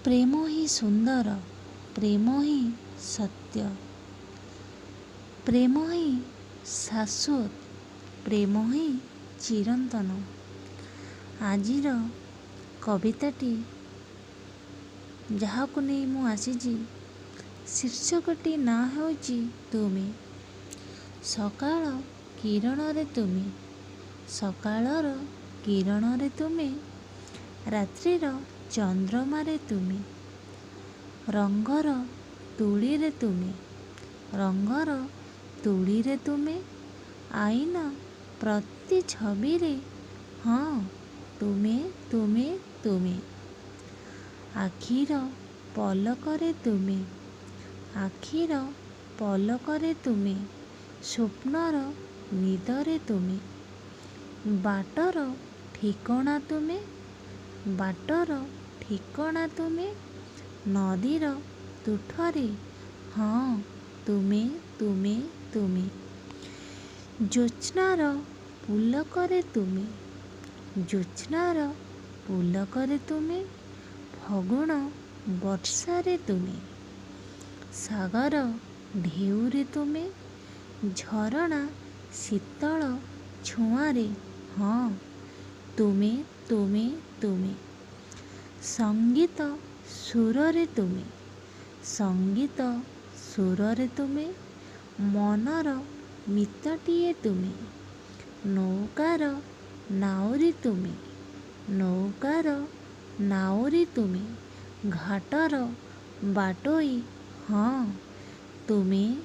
ପ୍ରେମ ହିଁ ସୁନ୍ଦର, ପ୍ରେମ ହିଁ ସତ୍ୟ, ପ୍ରେମ ହିଁ ଶାଶ୍ୱତ, ପ୍ରେମ ହିଁ ଚିରନ୍ତନ। ଆଜିର କବିତାଟି ଯାହାକୁ ନେଇ ମୁଁ ଆସିଛି, ଶୀର୍ଷକଟି ନାଁ ହେଉଛି ତୁମେ। ସକାଳ କିରଣରେ ତୁମେ, ସକାଳର କିରଣରେ ତୁମେ, ରାତ୍ରିର ଚନ୍ଦ୍ରମାରେ ତୁମେ, ରଙ୍ଗର ତୂଳୀରେ ତୁମେ, ରଙ୍ଗର ତୂଳୀରେ ତୁମେ, ଆଇନା ପ୍ରତିଛବିରେ, ହଁ ତୁମେ ତୁମେ ତୁମେ। ଆଖିର ପଲକରେ ତୁମେ, ଆଖିର ପଲକରେ ତୁମେ, ସ୍ୱପ୍ନର ନିଦରେ ତୁମେ, ବାଟର ଠିକଣା ତୁମେ, ବାଟର ଠିକଣା ତୁମେ, ନଦୀର ତୁଠରେ, ହଁ ତୁମେ ତୁମେ ତୁମେ। ଜ୍ୟୋତ୍ସ୍ନାର ପୁଲକରେ ତୁମେ, ଜ୍ୟୋତ୍ସ୍ନାର ପୁଲକରେ ତୁମେ, ଫଗୁଣ ବର୍ଷାରେ ତୁମେ, ସାଗର ଢେଉରେ ତୁମେ, ଝରଣା ଶୀତଳ ଛୁଆଁରେ, ହଁ ତୁମେ ତୁମେ ତୁମେ। ସଙ୍ଗୀତ ସୁରରେ ତୁମେ, ସଙ୍ଗୀତ ସୁରରେ ତୁମେ, ମନର ମିତଟିଏ ତୁମେ, ନୌକାର ନାଉରୀ ତୁମେ, ନୌକାର ନାଉରୀ ତୁମେ, ଘାଟର ବାଟୋଇ, ହଁ ତୁମେ